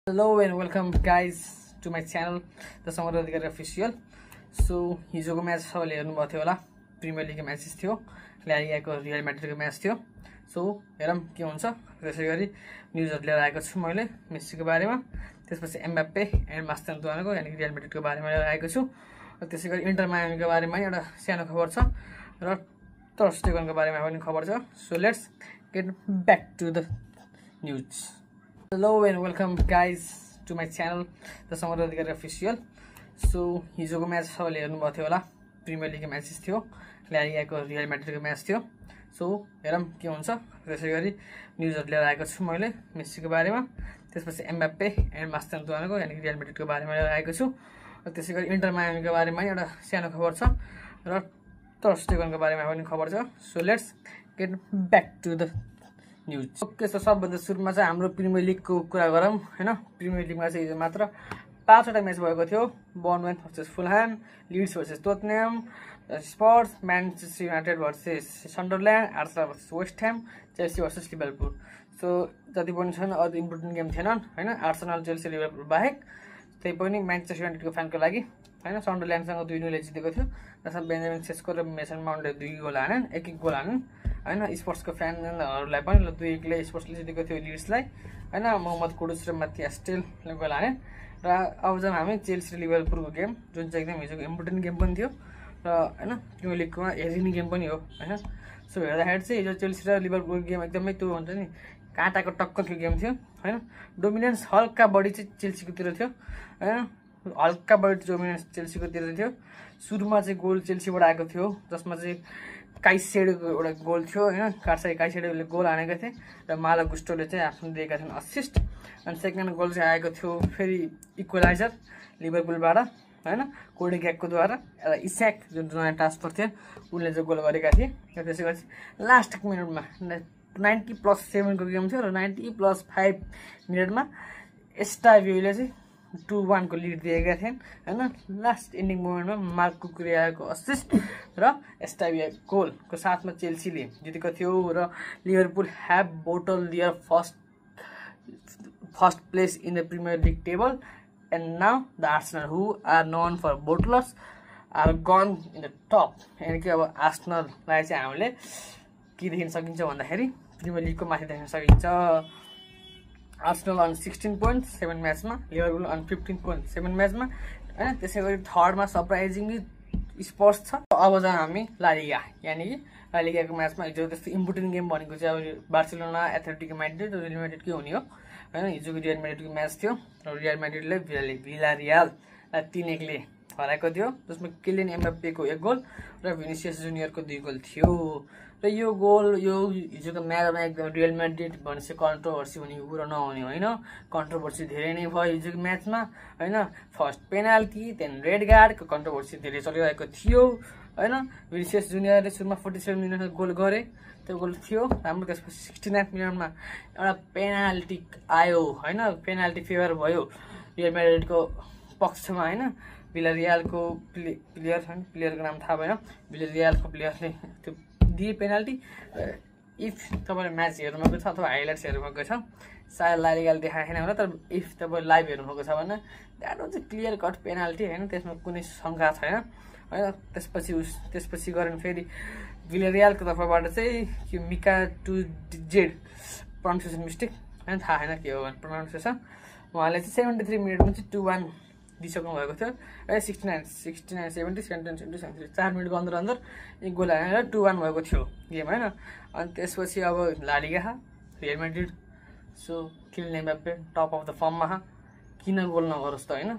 Hello and welcome guys to my channel the Samar Adhikari official. So हिजोको match सबैले हेर्नुभएको थियो होला, प्रिमियर लिग म्याचेस थियो, ला लिगाको रियल म्याड्रिडको म्याच थियो। सो हेरौँ के हुन्छ। त्यसैगरी न्यूजहरु लिएर आएको छु मैले मेस्सीको बारेमा, त्यसपछि एम्बाप्पे एन्ड मास्टेरानोको यानी रियल म्याड्रिडको बारेमा लिएर आएको छु। त्यसैगरी इन्टर मायामीको बारेमा एउटा सानो खबर छ र ter Stegenको बारेमा पनि खबर छ। So let's get back to the news. Hello and welcome guys to my channel the Samar Adhikari official. So हिजोको म्याच सबैले हेर्नुभएको थियो होला, प्रिमियर लिग म्याचेस थियो, ला लिगाको रियल म्याड्रिडको म्याच थियो। सो हेरौँ के हुन्छ। त्यसैगरी न्यूजहरु लिएर आएको छु मैले मेस्सीको बारेमा, त्यसपछि एम्बाप्पे एन्ड मास्टेरानोको यानी रियल म्याड्रिडको बारेमा लिएर आएको छु। त्यसैगरी इन्टर मायामीको बारेमा एउटा सानो खबर छ र ter Stegenको बारेमा पनि खबर छ। So let's get back to the news. Okay, so सबभन्दा सुरुमा चाहिँ हाम्रो प्रिमियर लिगको कुरा गरौँ हैन। प्रिमियर लिगमा चाहिँ हिजो मात्र 5वटा म्याच भएको थियो। Bournemouth versus Fulham, Leeds versus Tottenham, Spurs, Manchester United versus Sunderland, Arsenal versus West Ham, Chelsea versus Liverpool. So जति पनि छन् अझ इम्पोर्टेन्ट गेम थिएनन् हैन, आर्सेनल चेल्सी लिभरपुल बाहेक। त्यही पनि म्यानचेस्टर युनाइटेडको फ्यानको लागि हैन, सन्डरल्यान्डसँग 2-0 जितेको थियो। त्यसमा बेन्जामिन सेस्को र मेसन माउन्टले 2 गोल हानेन्, 1-1 गोल हानेन् हैन। स्पोर्ट्सको फ्यानहरुलाई पनि 2-1 ले स्पोर्ट्सले जितेको थियो लिड्सलाई हैन। मोहम्मद कुडुस र माथियास टेलले गोल हाने। र अब चाहिँ हामी चेल्सी र लिभरपुलको गेम, जुन चाहिँ एकदम हिजोको इम्पोर्टेन्ट गेम पनि थियो र हैन प्रिमियर लिगमा हेरिने गेम पनि हो हैन। सो हेर्दाखेरि चाहिँ हिजो चेल्सी र लिभरपुलको गेम एकदमै त्यो हुन्छ नि काँटाको टक्करको गेम थियो हैन। डोमिनेन्स हल्का बढी चाहिँ चेल्सीकोतिर थियो हैन, हल्का बढी डोमिनेन्स चेल्सीकोतिर थियो। सुरुमा चाहिँ गोल चेल्सीबाट आएको थियो, जसमा चाहिँ काइसेडोको एउटा गोल थियो हैन। काइसेडोले गोल हानेको थिए र माला गुस्टोले चाहिँ आफ्नो दिएका थिए असिस्ट। अनि सेकेन्ड गोल चाहिँ आएको थियो फेरि इक्वलाइजर लिभरपुलबाट हैन, कोडी ग्याककोद्वारा र इस्याक जुन नयाँ ट्रान्सफर थियो उनले चाहिँ गोल गरेका थिए। र त्यसैगरी लास्ट मिनेटमा 90+7 को गेम थियो र 90+5 मिनेटमा एस्टाभियोले चाहिँ 2-1 को लिड दिएका थिए हैन। लास्ट एन्डिङ मोमेन्टमा मार्क कुकुरेयाको असिस्ट र एस्टाभियो गोलको साथमा चेल्सीले जितेको थियो र Liverpool have bottle their first place in the Premier League table and now the Arsenal who are known for bottlers are gone in the top. यानी कि अब आर्सेनललाई चाहिँ हामीले के देख्न सकिन्छ भन्दाखेरि प्रिमियर लिगको माथि देख्न सकिन्छ। आर्सेनल अन 16 पोइन्ट्स 7 म्याचमा, लिभरपुल अन 15 पोइन्ट्स 7 म्याचमा हैन। त्यसैगरी थर्डमा सरप्राइजिङली स्पर्स छ। अब चाहिँ हामी ला लिगा यानी कि ला लिगाको म्याचमा हिजो त्यस्तो इम्पोर्टेन्ट गेम भनेको चाहिँ अब बार्सिलोना एथलेटिको म्याड्रिड र रियल म्याड्रिडकै हुने हो हैन। हिजोको रियल म्याड्रिडको म्याच थियो र रियल म्याड्रिडले भिलारियाललाई 3-1 ले हराएको थियो, जसमा किलियन एम्बाप्पेको 1 गोल र भिनिसियस जुनियरको 2 गोल थियो। र यो गोल यो हिजोको म्याचमा एकदम रियल म्याड्रिड भनेपछि कन्ट्रोभर्सी हुने कुरा नहुने होइन। कन्ट्रोभर्सी धेरै नै भयो हिजोको म्याचमा हैन। फर्स्ट पेनाल्टी देन रेड कार्डको कन्ट्रोभर्सी धेरै चलिरहेको थियो हैन। भिनिसियस जुनियरले सुरुमा 47 मिनेटमा गोल गरे, त्यो गोल थियो राम्रो। त्यसपछि 69 मिनेटमा एउटा पेनाल्टी आयो हैन, पेनाल्टी फेभर भयो रियल म्याड्रिडको पक्षमा हैन। भिलारियालको प्लेयरको नाम थाहा भएन, भिलारियालको प्लेयरले त्यो दिए पेनाल्टी। इफ तपाईले म्याच हेर्नुभएको छ अथवा हाइलाइट्स हेर्नुभएको छ, सायद ला लिगाले देखाएको छैन होला, तर इफ तपाईले लाइभ हेर्नुभएको छ भने that was a clear cut penalty हैन, त्यसमा कुनै शंका छैन हैन। त्यसपछि गरेन फेरि भिलारियालको तर्फबाट चाहिँ यो मिका टु जेड प्रोनाउन्सिएसन मिस्टेक हैन, थाहा छैन के हो प्रोनाउन्सिएसन। उहाँले चाहिँ 73 मिनेटमा चाहिँ 2-1 दिइसक्नु भएको थियो है। 69 70 73 4 मिनेटको अन्दर एक गोल हानेर 2-1 भएको थियो गेम हैन। अनि त्यसपछि अब La Liga Real Madrid, so Kylian Mbappe top of the फर्ममा किन गोल नगरोस् त हैन।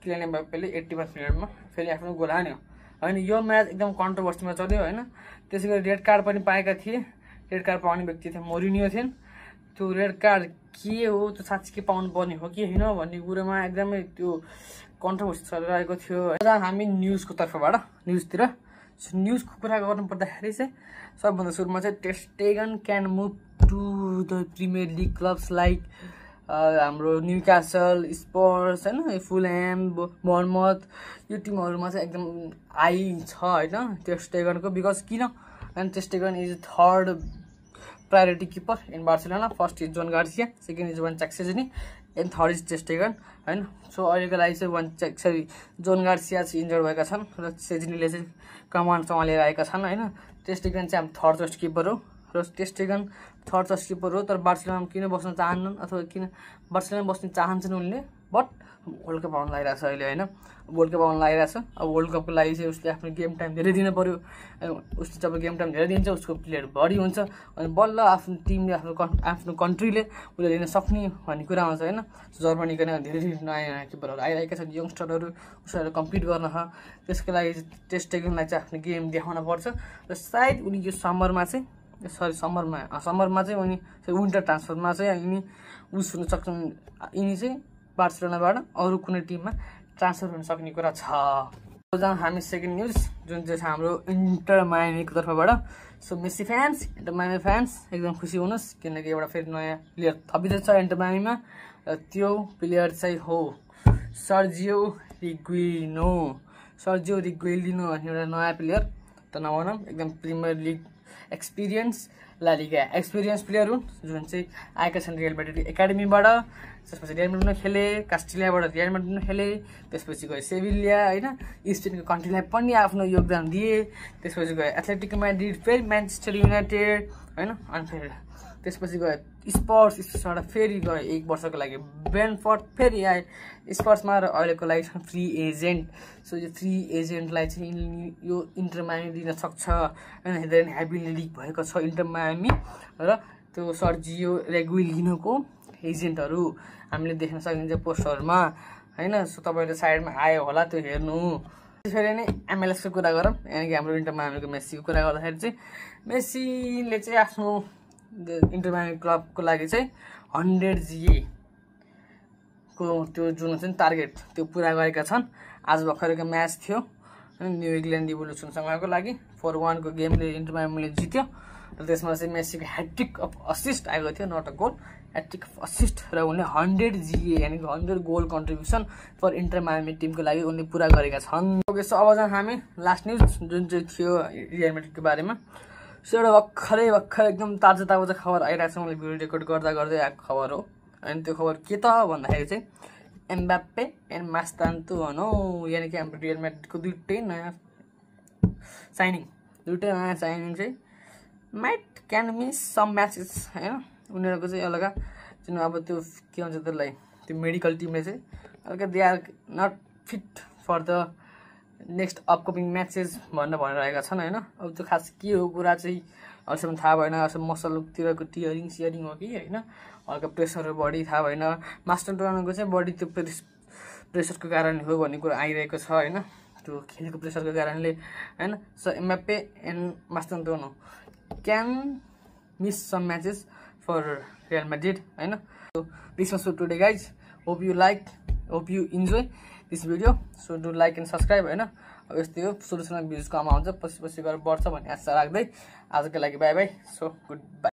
किलियन एम्बाप्पेले 81 मिनेटमा फेरि आफ्नो गोल हान्यो हैन। यो म्याच एकदम कन्ट्रोभर्सीमा चल्यो हैन। त्यसैगरी रेड कार्ड पनि पाएका थिए, रेड कार्ड पाउने व्यक्ति थियो मोरिनियो थिएन। त्यो रेड कार्ड के हो, त्यो साँच्चै के पाउनु पर्ने हो कि होइन भन्ने कुरामा एकदमै त्यो कन्ट्रोभर्सी चलिरहेको थियो। हामी न्युजको तर्फबाट न्युजतिर न्युजको कुरा गर्नु पर्दाखेरि चाहिँ सबभन्दा सुरुमा चाहिँ ter Stegen can move to the Premier League clubs like हाम्रो न्युकासल, स्पर्स हैन, फुलह्याम, बर्नमथ, यो टिमहरुमा चाहिँ एकदम आई छ हैन ter Stegenको। बिकज किन ter Stegen is third priority keeper in Barcelona. First is John Garcia, second is Juan Chak Szczesny, and third is ter Stegen हैन। So अहिलेको लागि चाहिँ जोन गार्सिया चाहिँ इन्जर्ड भएका छन् र सेजिनीले चाहिँ कमान्ड सम्हालेर आएका छन् हैन। टेस्टेगन चाहिँ हाम्रो थर्ड चोइस किपर हो र टेस्टेगन थर्ड चोइस किपर हो, तर बार्सिलोनामा किन बस्न चाहन्नन् अथवा किन बार्सिलोनामा बस्न चाहन्छन् उनले, बट वर्ल्ड कप आउन लागिरहेछ अहिले हैन। वर्ल्ड कप आउन लागिरहेछ। अब वर्ल्ड कपको लागि चाहिँ उसले आफ्नो गेम टाइम धेरै दिनु पर्यो। उसले जब गेम टाइम धेरै दिन्छ उसको प्लेयर बढी हुन्छ अनि बल्ल आफ्नो टिमले आफ्नो कन्ट्रीले उसले लिन सक्ने भन्ने कुरा आउँछ हैन। जर्मनीको धेरै नयाँ नयाँ किपरहरू आइरहेका छन्, यङ्स्टरहरू उसलाई कम्पिट गर्न छ। त्यसको लागि टेस्टेगनलाई चाहिँ आफ्नो गेम देखाउन पर्छ र सायद उनी यो समरमा चाहिँ समरमा चाहिँ उनी विन्टर ट्रान्सफरमा चाहिँ यिनी उस हुन सक्छन्, यिनी चाहिँ बार्सिलोनाबाट अरू कुनै टिममा ट्रान्सफर हुन सक्ने कुरा छ। हामी सेकेन्ड न्युज जुन चाहिँ हाम्रो इन्टर मायामीको तर्फबाट। So Messi fans, Inter Miami fans एकदम खुसी हुनुहोस् किनकि एउटा फेरि नयाँ प्लेयर थपिँदैछ इन्टर मायामीमा र त्यो प्लेयर चाहिँ हो सर्जियो रिगुइलिनो। सर्जियो रिगुइलिनो भन्ने एउटा नयाँ प्लेयर त नभनौँ, एकदम प्रिमियर लिग एक्सपिरियन्स ला लिगा एक्सपिरियन्स प्लेयर हुन् जुन चाहिँ आएका छन् रियल म्याड्रिड एकाडेमीबाट। त्यसपछि रियल म्याड्रिडमा खेले, कास्टिलियाबाट रियल म्याड्रिडमा खेले, त्यसपछि गए सेभिलिया हैन, स्पेनको कन्ट्रीलाई पनि आफ्नो योगदान दिए। त्यसपछि गए एथलेटिको म्याड्रिड, फेरि म्यान्चेस्टर युनाइटेड हैन, अनि फेरि त्यसपछि गए स्पर्सबाट फेरि गए 1 वर्षको लागि ब्रेन्टफोर्ड, फेरि आए स्पर्समा र अहिलेको लागि छ फ्री एजेन्ट। सो यो फ्री एजेन्टलाई चाहिँ यो इन्टर मायामी दिन सक्छ हैन। धेरै नै हेभिली लिग भएको छ इन्टर मायामी र त्यो सर्जियो रेगुइलिनोको एजेन्टहरू हामीले देख्न सकिन्छ पोस्टरमा हैन। सो तपाईहरुले साइडमा आयो होला त्यो हेर्नु। त्यसरी नै MLS को कुरा गरौँ, यानी कि हाम्रो इन्टर मायामीको मेसीको कुरा गर्दाखेरि चाहिँ मेसीले चाहिँ आफ्नो इन्टर मायामी क्लबको लागि चाहिँ 100 GA को त्यो जुन चाहिँ टार्गेट त्यो पुरा गरेका छन्। आज भर्खरको म्याच थियो न्यू इङ्ल्यान्ड रिभोल्युसनसँगको लागि 4-1 को गेमले इन्टर मायामीले जित्यो र त्यसमा चाहिँ मेसीको ह्याट्रिक अफ असिस्ट आएको थियो, not a goal, hat-trick of assist र उनले 100 GA यानी कि 100 goal contribution for Inter Miami टिमको लागि उनले पुरा गरेका छन्। ओके, सो अब चाहिँ हामी लास्ट न्युज जुन चाहिँ थियो रियल म्याड्रिडको बारेमा। सो एउटा भर्खरै एकदम ताजा खबर आइरहेको छ, मैले भिडियो रेकर्ड गर्दै आएको खबर हो। अनि त्यो खबर के त भन्दाखेरि चाहिँ एम्बाप्पे एन्ड मास्तान्तुआनो यानी कि हाम्रो रियल म्याड्रिडको दुईटै नयाँ साइनिङ चाहिँ might can miss some matches हैन। उनीहरूको चाहिँ अलगा जुन अब त्यो के भन्छ त्यसलाई, त्यो मेडिकल टिमले चाहिँ अलगा they are not fit for the next upcoming matches भनिरहेका छन् हैन। अब त्यो खास के हो कुरा चाहिँ अहिलेसम्म थाहा भएन। अहिलेसम्म मसलतिरको सियरिङ हो कि हैन, हल्का प्रेसरहरू बढी थाहा भएन। मास्तान्तुआनोको चाहिँ बढी त्यो प्रेसरको कारणले हो भन्ने कुरा आइरहेको छ हैन, त्यो खेलको प्रेसरको कारणले हैन। So Mbappe and Mastantuono can miss some matches for Real Madrid हैन। So this was for today guys, hope you enjoy this video. So do like and subscribe हैन। अब यस्तै हो, सुरु भिडियोज कम आउँछ, पछि गएर बढ्छ भन्ने आशा राख्दै आजको लागि by by. So good by.